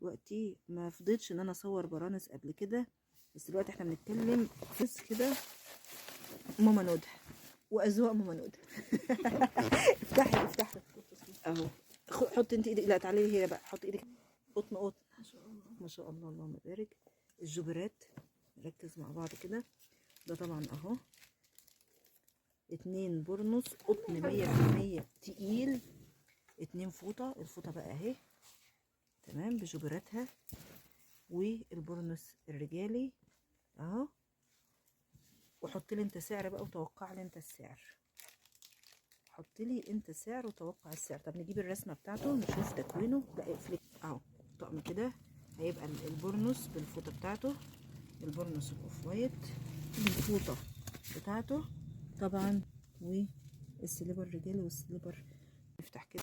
دلوقتي ما فضيتش ان انا اصور برانس قبل كده، بس دلوقتي احنا بنتكلم بس كده ماما نودة واذواق ماما نودة. افتحي افتحي اهو، حطي انت ايدك، لا تعالي هنا بقى، حطي ايدك. قطن قطن ما شاء الله ما شاء الله، اللهم بارك. الجبرات نركز مع بعض كده. ده طبعا اهو 2 برنس قطن 100% تقيل، 2 فوطة، الفوطة بقى اهي تمام بجبراتها، والبرنس الرجالي اهو. وحط لي انت سعر بقى وتوقع لي انت السعر، حط لي انت سعر وتوقع السعر. طب نجيب الرسمة بتاعته نشوف تكوينه. لا اقفلي اهو، طقم كده هيبقى البرنس بالفوطة بتاعته، البرنس ال off white بالفوطة بتاعته طبعا، وال slipper الرجالي وال slipper. نفتح كده